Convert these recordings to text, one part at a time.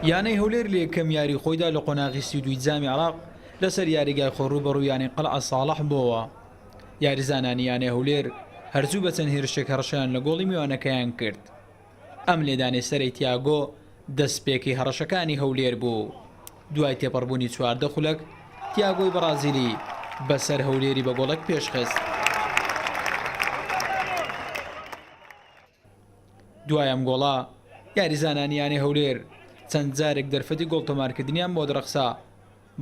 یانەی هەولێر لە یەکەم یاری خۆیدا لە قۆناغی 32 جامی عراق لەسەر یاریگای خۆ ڕووبەڕوو یانەی قەلعە ساڵح بۆوە. یاریزانانی یانەی هەولێر هەرزوو بە چەند هێرشێک هەڕەشەیان لە گۆڵی میوانەکەیان کرد. ئەم لێدانەی سەرەی تیاگۆ دەستپێکی هەڕەشەکانی هەولێر بوو. دوای تێپەڕبوونی 14 خولەک، تیاگۆی بەڕازیلی بەسەر هەولێری بە گۆڵێک پێشخست. دوای ئەم گۆڵە، یاریزانانی یانەی هەولێر چەند جارێک دەرفەتی گۆڵ تۆمارکردنیان بۆ دەڕەخسا،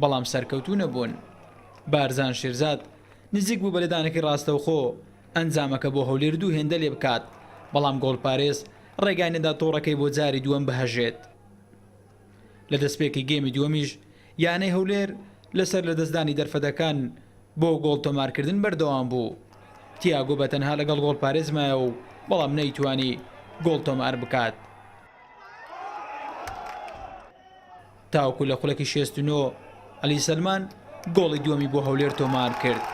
بەڵام سەرکەوتوو نەبوون. بارزان شێرزاد نزیک بوو بە لێدانێکی ڕاستەوخۆ ئەنجامەکە بۆ هەولێر دوو هێندە لێبکات، بەڵام گۆڵپارێز ڕێگای نەدا تۆڕەکەی بۆ جاری دووەم بهەژێت. لە دەستپێکی گێمی دووەمیش یانەی هەولێر لەسەر لەدەستدانی دەرفەتەکان بۆ گۆڵ تۆمارکردن بەردەوام بوو. تیاگۆ بە تەنها لەگەڵ گۆڵپارێز مایەوە و بەڵام نەیتوانی گۆڵ تۆمار بکات. تاوەکو لە خولەکی 69 عەلی سەلمان گۆڵی دووەمی بۆ هەولێر تۆمار کرد.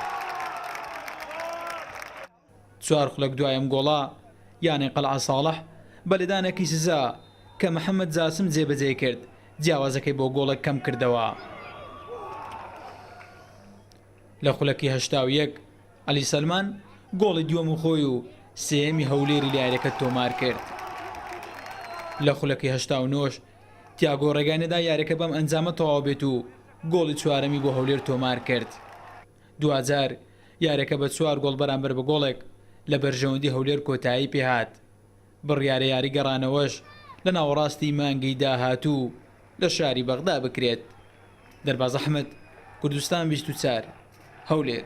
چوار خولەک دوای ئەم گۆڵە، یانەی قەلعە ساڵح بە لێدانێکی سزا کە محەممەد جاسم جێبەجێی کرد، جیاوازەکەی بۆ گۆڵێک کەمکردەوە. لە خولەکی 81 عەلی سەلمان گۆڵی دووەم و خۆی و سێیەمی هەولێری لە یاریەکە تۆمار کرد. لە خولەکی 89 تیاگۆ ڕێگای نەدا یاریەکە بەم ئەنجامە تەواو بێت و گۆڵی چوارەمی بۆ هەولێر تۆمار کرد. دواجار یاریەکە بە چوار گۆڵ بەرامبەر بە گۆڵێک لە بەرژەوەندی هەولێر کۆتایی پێهات، بڕیارە یاری گەڕانەوەش لە ناوەڕاستی مانگی داهاتوو لە شاری بەغدا بکرێت. دەرباز ئەحمەد، کوردستان 24، هەولێر.